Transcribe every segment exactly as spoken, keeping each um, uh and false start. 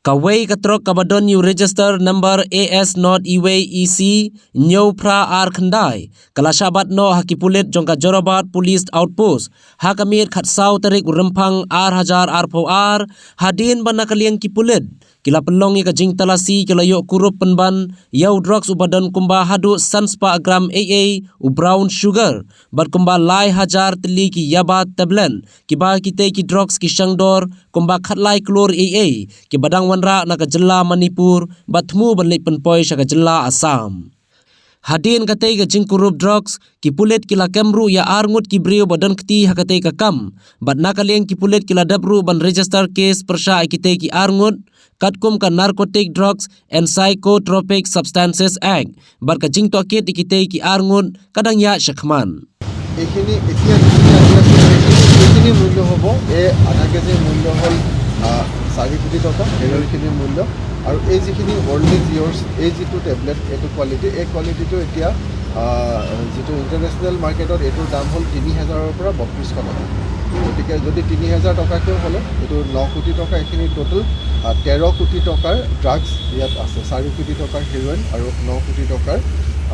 Kawei ka trok kaba don ïa u register number A S not iwei E C hynñiew phra ar khyndai ka la shah bat noh ha ki pulit jong ka Jorabat Police Outpost ha ka miet khatsaw tarik u Rymphang ar hajar arphew ar, hadien ba na ka liang ki pulit ki la pynlong ïa ka jingtalasi, ki la ïoh kurup pynban ïa u drugs uba don kumba haduh san spah gram eiei u brown sugar bad kumba lai hajar tylli ki yaba tablet, kiba kitei ki drugs ki shang dor kumba khatlai klur eiei, kiba dang wanrah na ka jylla Manipur bad thmu ban leit pynpoi sha ka jylla Assam. Hadien katei ka jingkurup drugs, ki pulit ki la kem ruh ïa ar ngut ki briew ba don kti ha katei ka kam bad na ka liang ki pulit ki la dep ruh ban register case pyrshah ïa kitei ki ar ngut katkum ka Narcotic Drugs and Psychotropic Substances Act bad ka jingtohkit ïa kitei ki ar ngut ka dang ïaid shakhmat. এইখিনি এতিয়া যিখিনি আহি আছে, এইখিনি, এইখিনি মূল্য হ'ব, এই আধা কেজিৰ মূল্য হ'ল, আহ, চাৰি কোটি টকা, হেৰইনখিনিৰ মূল্য। আৰু এই যিখিনি ৱৰ্ল্ড ইজ ইয়ৰ্ছ, এই যিটো টেবলেট, এইটো কোৱালিটি, এই কোৱালিটিটো এতিয়া, আহ, যিটো ইণ্টাৰনেশ্যনেল মাৰ্কেটত এইটোৰ দাম হ'ল তিনি হাজাৰৰ পৰা বত্ৰিছশ টকা। গতিকে যদি তিনি হাজাৰ টকাকেও হ'লে, এইটো ন কোটি টকা, এইখিনি টোটেল, আহ, তেৰ কোটি টকাৰ ড্ৰাগছ ইয়াত আছে, চাৰি কোটি টকাৰ হেৰইন আৰু ন কোটি টকাৰ,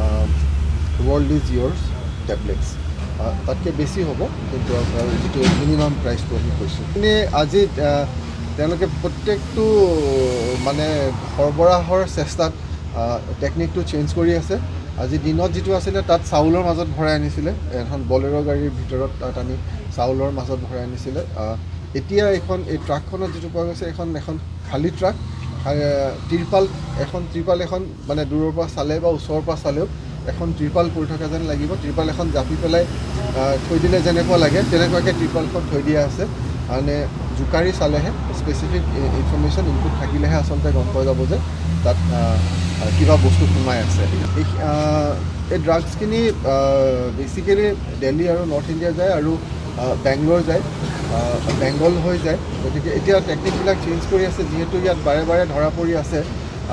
আহ, ৱৰ্ল্ড ইজ ইয়ৰ্ছ টেবলেটছ। আহ, তাতকৈ বেছি হ'ব, কিন্তু আপোনাৰ যিটো মিনিমাম প্ৰাইচটো আমি কৈছোঁ। এনে আজি, আহ, তেওঁলোকে প্ৰত্যেকটো, মানে, সৰবৰাহৰ চেষ্টাত, আহ, টেকনিকটো চেঞ্জ কৰি আছে। আজি দিনত যিটো আছিলে, তাত চাউলৰ মাজত ভৰাই আনিছিলে, এখন বলেৰ' গাড়ীৰ ভিতৰত তাত আনি চাউলৰ মাজত ভৰাই আনিছিলে। আহ, এতিয়া এইখন, এই ট্ৰাকখনত যিটো পোৱা গৈছে, এখন, এখন খালী ট্ৰাক, আহ, তিৰপাল, এখন তিৰপাল এখন মানে দূৰৰ পৰা চালে বা ওচৰৰ পৰা চালেও এখন ত্ৰিপাল পৰি থকা যেন লাগিব। ত্ৰিপাল এখন জাপি পেলাই, আহ, থৈ দিলে যেনেকুৱা লাগে, তেনেকুৱাকৈ ত্ৰিপালখন থৈ দিয়া আছে। মানে জোকাৰি চালেহে, স্পেচিফিক ই-, ইনফৰমেশ্যন ইনপুট থাকিলেহে আচলতে গম পোৱা যাব যে তাত, আহ, আহ, কিবা বস্তু সোমাই আছে। এই, আহ, এই ড্ৰাগছখিনি, আহ, বেচিকেলি দেল্লী আৰু নৰ্থ ইণ্ডিয়া যায় আৰু, আহ, বেংগলৰ যায়, আহ, বেংগল হৈ যায়। গতিকে এতিয়া টেকনিকবিলাক চেঞ্জ কৰি আছে, যিহেতু ইয়াত বাৰে বাৰে ধৰা পৰি আছে।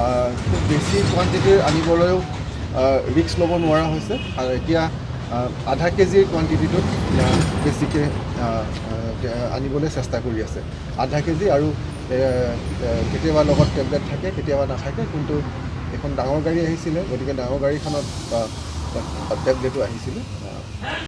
আহ, খুব বেছি কোৱান্টিটিৰ আনিবলৈও, আহ, ৰিস্ক ল'ব নোৱাৰা হৈছে। আৰু এতিয়া, আহ, আধা কেজিৰ কোৱান্টিটিটোত, আহ, বেছিকৈ, আহ, আহ, তে-, আনিবলৈ চেষ্টা কৰি আছে। আধা কেজি আৰু, এ, এ, কেতিয়াবা লগত টেবলেট থাকে, কেতিয়াবা নাথাকে, কিন্তু এখন ডাঙৰ গাড়ী আহিছিলে, গতিকে ডাঙৰ গাড়ীখনত, আহ, টেবলেটো আহিছিলে। আহ,